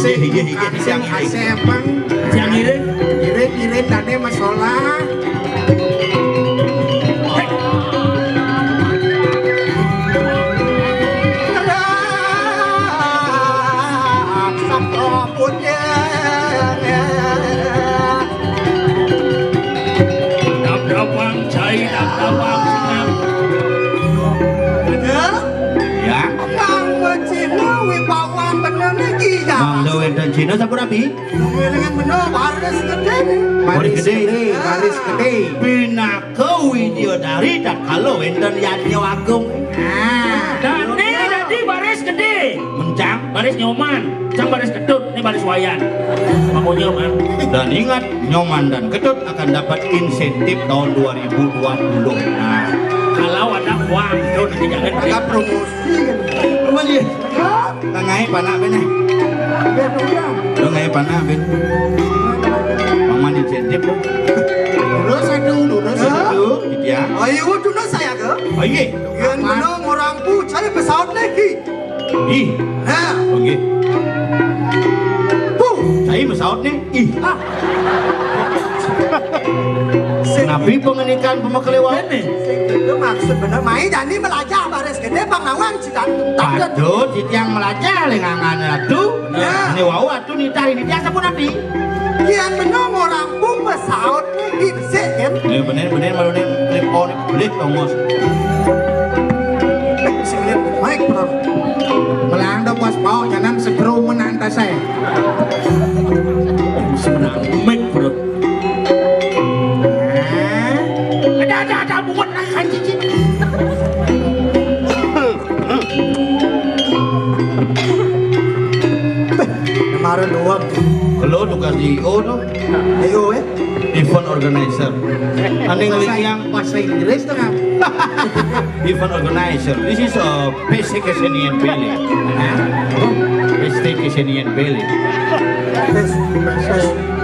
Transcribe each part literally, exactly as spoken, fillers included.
Sik, inggih, inggih, siang ngiring. Siang ngiring. Ngiring, ngiring, dane masalah. Dap-dapang, cai dap-dapang, senang. Bener? Ya. Kang Cina wibawa bener nih, Kijang. Mangda wénten Cina sampun abi? Ngiringan bener, baris gedé nih. Baris gedé, baris gedé. Pinaka widyadari tatkala wénten yadnya agung. Nah. Dane dadi baris gedé. Mencang. Baris Nyoman, cang baris Ketut, ini baris Wayan. Mangko Nyoman. Dan ingat, Nyoman dan Ketut akan dapat insentif tahun dua ribu dua puluh. Nah, kalau ada uang, itu nanti jangan. Ada promosi kan. Apa dia? Tangai panak bener. Tangai panak ben. Paman insentif, Bu. Lurus satu, lurus satu. Gitu ya. Ayo, dulu saya ke. Oh, iya. Yang menang orang pu cari pesawat lagi. Ih. Nah. Oke. Puh. Saya pesawat nih. Ih. Ah. Nabi pengenikan pemakelewan nih. Itu maksud bener. Mai Dani melajah baris gedé, Bang Nawang, cita. Aduh, titiang melajah lengangan ratu. Ya. Ini wau ratu nitah ini tiasa pun nabi. Yang menang orang pu pesawat nih, gitu sih, kan? Ini bener-bener malu nih, telepon, beli tongos. Sing lihat mic, bro. Melanda pas mau jangan setrum menantas saya. Sebenarnya mic, bro. Ada, ada, ada, buat naik haji. Kemarin doang. Lo tugas D O tuh. D O, eh? Event organizer. Aneh ngeliat yang bahasa Inggris tuh, kan? Event organizer. This is a pesta kesenian Bali. Pesta kesenian Bali.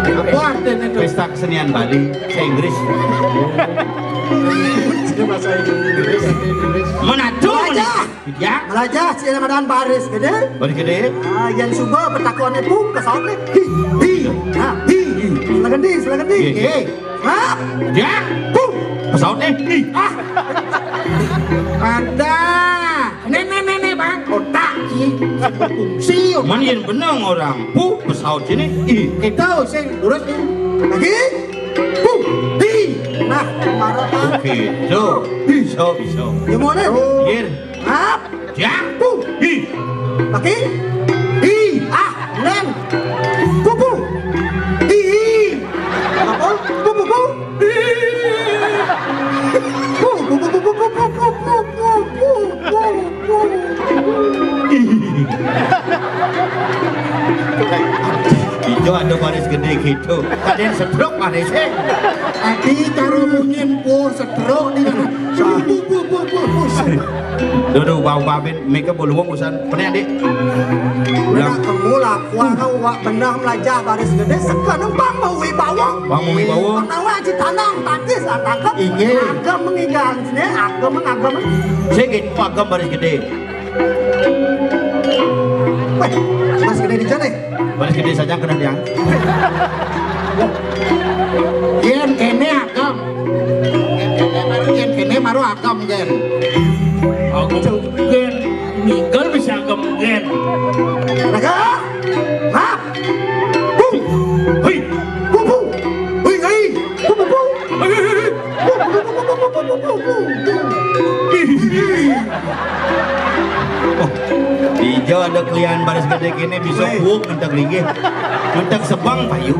Apa artinya itu? Pesta kesenian Bali, bahasa Inggris. Ini bahasa Inggris. Mana tuh? Aja. Ya. Melajah, sila madan baris gedé. Baris gedé. Ah, yang suba petakonnya pun pesawatnya. Hi, hi, ha, hi, hi. Silakan di, silakan di. Iya, iya. Hah? Ya. Pum. Pesawatnya. Ih. Ah. Ada. Nenek, nenek, Bang. Otak sih. Fungsi. Man yang bener orang. Pu pesawat sini. Ih. Kita sing lurus nih. Lagi. Pu. Di. Nah, marah, Bang. Oke. So, bisa, bisa. Ya mau nih. Iya. Hap. Ya. Pu. Hi. Lagi. Hi. Ah, neng. Pu, pu. Hi, hi. Apa? Pu, pu, pu. Hi. Pu, pu, pu. Ijo ada baris gedé gitu. Ada yang setruk barisnya. Tadi karo mungkin, oh, setruk nih. Pu, pu, pu, pu, pu, pu. Duh, duh, bau babin, mika boluwung usan. Penek, Dik. Ulang. Ulang, kamu lah, kuang, wak, bener melajah baris gedé, sekarang bang mau wibawa. Bang mau wibawa. Pertama, aji tanang, takis, tangkep. Inggih. Agam mengigan, sini, agam, agam. Sing gitu, agam baris gedé. Weh, baris gedé di sana. Baris gedé saja kena dia. Yén kéné agam. Yén kéné maru agam, gén. Agam, gén. Minggal bisa agam, gén. Raga. Hah? Pu. Hui. Pu, pu. Hui, hui. Pu, pu, pu. Hui, hui, hui. Hui, hui, hui. Pu, pu, pu, pu, pu, pu, pu. Oh, ijo ada kelian baris gedé kéné bisa. Wéh. Buuk ngentek linggih. Ngentek sebang payu.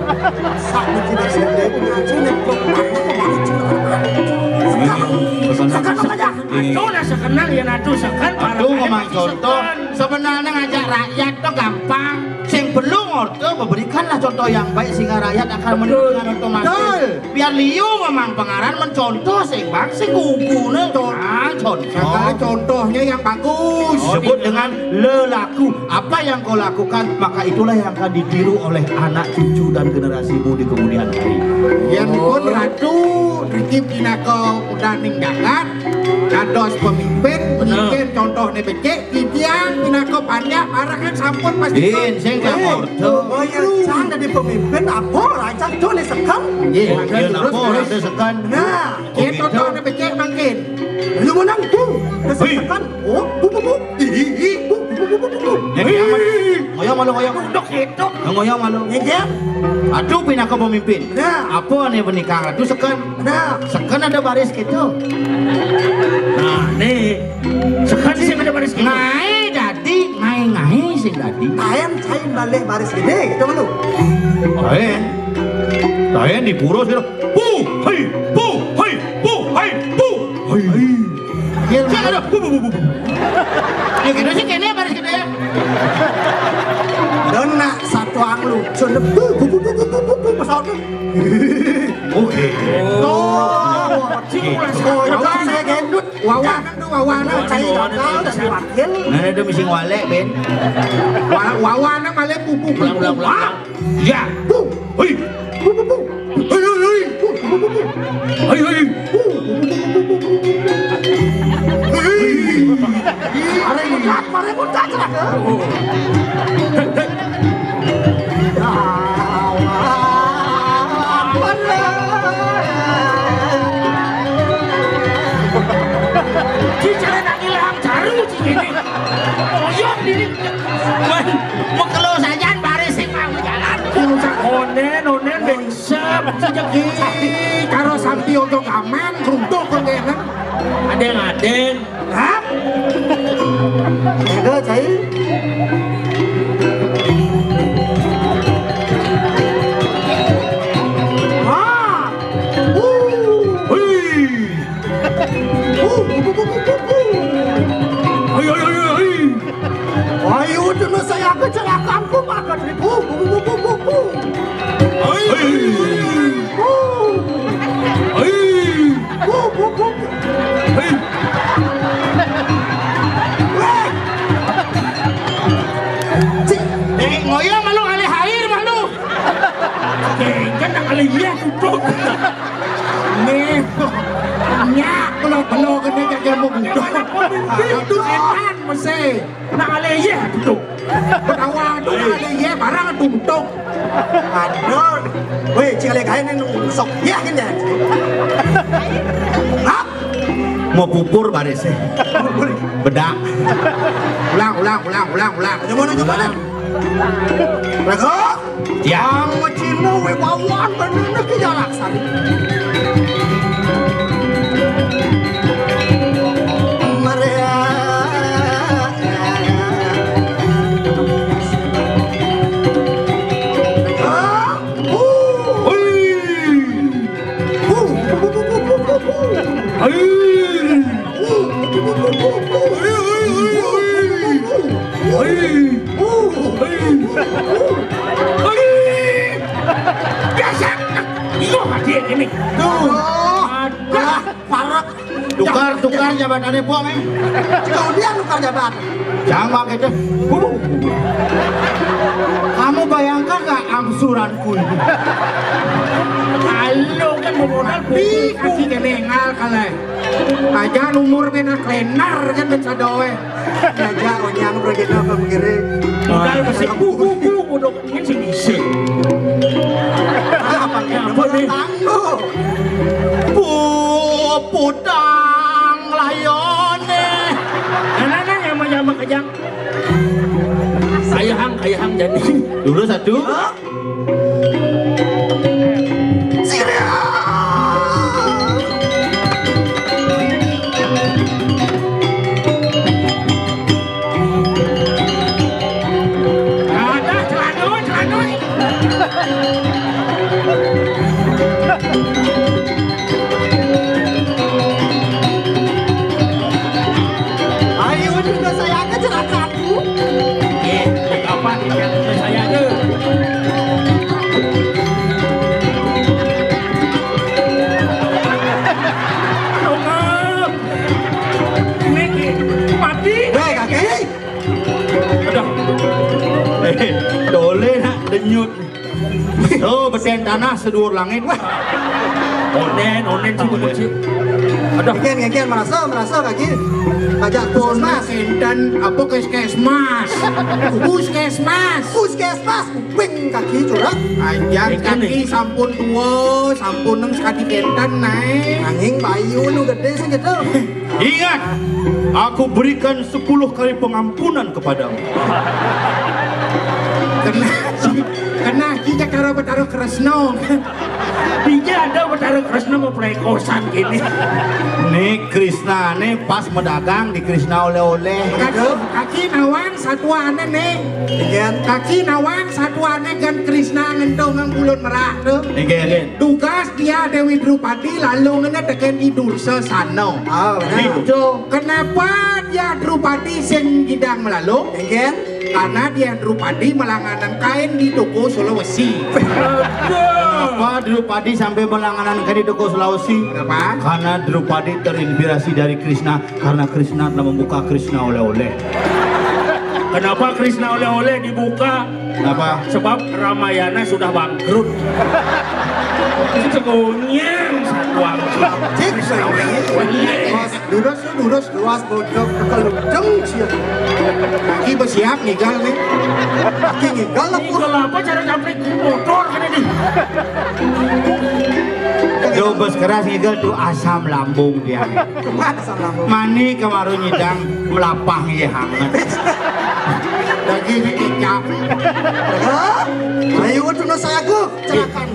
Sak biji baris gedé, ngaji nyeplok tanah, kemana cuma. Sekarang, pesan sekarang apa aja? Aduh, lah sekenal ya, aduh, sekan. Aduh, ngomong contoh. Sebenarnya ngajak rakyat tuh gampang. Sing perlu ngorto, berikanlah contoh yang baik sehingga rakyat akan meniru dengan otomatis. Betul. Biar liu memang pengaran mencontoh sing bang sing gugune. Con-, ah, contoh. Sekali contohnya yang bagus. Oh, sebut dengan lelaku. Apa yang kau lakukan, maka itulah yang akan ditiru oleh anak cucu dan generasimu di kemudian hari. Yang pun ratu, Riki Pinaka, udah ninggalkan. Dados pemimpin, bener, ngikin contohné becik, titiang pinaka panjak, marang sampun pasti. Din, sing, eh, sampurna. Kaya cang dadi pemimpin, apa rancak to né seken? Nggih, oh, mangkin iya, terus, napa terus. Ora seken? Nah, yen contohné becik mangkin. Lu menang, Bu. Wih. Seken. Oh, Bu, Bu, Bu. Ih, ih, ih. Bu, Bu, Bu, Bu, Bu, Bu. Nek, ih, ih. Ngoyong malu, ngoyong. Dok, dok. Ngoyong malu. Nggih. Aduh, pinaka pemimpin. Nah. Apa né menikah Ratu seken? Nah. Seken ada baris gitu. Nah, nih. Seken sing ada baris gitu. Ngaé dadi, ngaé-ngaé sing dadi. Taén cai malih baris gedé gitu lu. Taén. Taén di pura sira. Bu, hei, bu, hei, bu, hei, bu, hei. Iya, sing ada. Bu, bu, bu, bu, bu. Ya gitu sih kéné baris gedé. Dan nak satu anglu. Sudah bu, bu, bu, bu, bu, bu, bu, pesawat. Oke. Oh, sing ulah. Oh, itu saya gendut. Wawanan tuh, wawanan. Saya gagal dan wakil. Nah, itu mesti ngwalek, Ben. Wa-, wawanan malah pupuk. Ulang, ulang, ulang. Ah! Ya. Pu. Hei. Pu, pu, pu. Hei, hei, hei. Pu, pu, pu, pu. Hei, hei. Hei. Mari muncat, mari muncat, celaka. Ci cara nak ngilang jaru ci ini. Oyong diri. Wah, mekelo sajan baris sing mau jalan. Onen, onen, bengsep. Ci jeki karo sampi ojo gaman, runtuh kon kene. Adeng, adeng. Hah? Enggak, cai. Hah? Uh. Hei. Uh, uh, uh, uh, uh, uh. Hei, hei, hei, hei, hei. Ayo, dulu saya kecelakaan, ku makan ribu. Uh, uh, uh, uh, uh, uh. Hei. Uh. Hei. Uh, uh, uh, uh. Hei. Weh. Cik. Eh, ngoyong malu alih air malu. Jengken nak kali iya tutup. Nih. Nyak, belo-belo kena jaga mau butuh. Itu setan mesti. Nak kali iya tutup. Ketawa tu nak kali iya barang tu butuh. Aduh. Weh, cik alih kain ni sok. Ya, kena. Hah? Mau pupur baris sih. Bedak. Ulang, ulang, ulang, ulang, ulang. Coba, coba, coba. Lego. Ya. Ang Cina wé wawan bener ki ya laksane. Maria. Lego. Hui. Biasa. Iyo, hadir ini. Tuh. Ada. Parek. Tukar, tukar jabatannya, Pok, eh. Jika dia tukar jabatan. Jangan pakai deh. Kamu bayangkan nggak angsuranku ini? Kalau kan modal beli kasih kene ngal kalah. Aja umur bena klenar kan ben sadoe. Aja onyang proyek apa mengiring. Modal kasih bu bu bu bodoh. Kan sing dhisik. Apa ya, apa nih? Tanggo. Pu-, putang layone. Nah, nah, nah, yang mau nyama kejang. Kayahang, kayahang jadi. Dulu satu. Hah? Sirah. Ada celanut, celanut. Ayo juga saya akan celakaku. Eh, apa? Saya aja. Dongeng. Niki mati. Weh, kaki. Aduh. Eh, dole nak denyut. Oh, besen tanah seduur langit. Wah. Onen, onen sih, onen sih. Aduh. Ngéngkén, ngéngkén, marasa, marasa kaki. Ajak puskesmas. Kénten apa, puskesmas? Puskesmas. Puskesmas, kuping kaki curhat. Ajar kaki sampun tua, sampun neng sakadi kénten naé. Nanging bayu nu gedé sing gitu. Ingat, aku berikan sepuluh kali pengampunan kepadamu. Kena, kena kita karo Betara Kresna. Dija ada Betara Kresna mau pelekosan gini. Nih Krisna nih pas medagang di Krisna oleh-oleh. Kaki, kaki nawang satuané nih. Iya. Kaki nawang satuané kan Krisna ngentung nang bulun merak tuh. Nggih. Tugas dia Dewi Drupadi lalu ngene tekén Idursa sana. Oh, benar. Gitu. Kenapa dia Drupadi sing gidang melalu? Nggih. Karena dia Drupadi melanganan kain di toko Sulawesi. Kenapa Drupadi sampai melanganan kain di toko Sulawesi? Kenapa? Karena Drupadi terinspirasi dari Krisna, karena Krisna telah membuka Krisna oleh-oleh. Kenapa Krisna oleh-oleh dibuka? Kenapa? Sebab Ramayana sudah bangkrut. Segonyang satuang. Cik, Krisna oleh-oleh. Mas, lurus, lurus, luas, bodok, kekeluceng, siap. Lagi bersiap, ngigal nih. Lagi ngigal apa? Ngigal apa cara caplik motor kan ini? Yo, bos keras ngigal tuh asam lambung dia. Kuat asam lambung. Mani kemarin nyidang melapah ya hangat. Lagi ini kecap. Hah? Ayo, tuh, no, saya aku. Cerakan.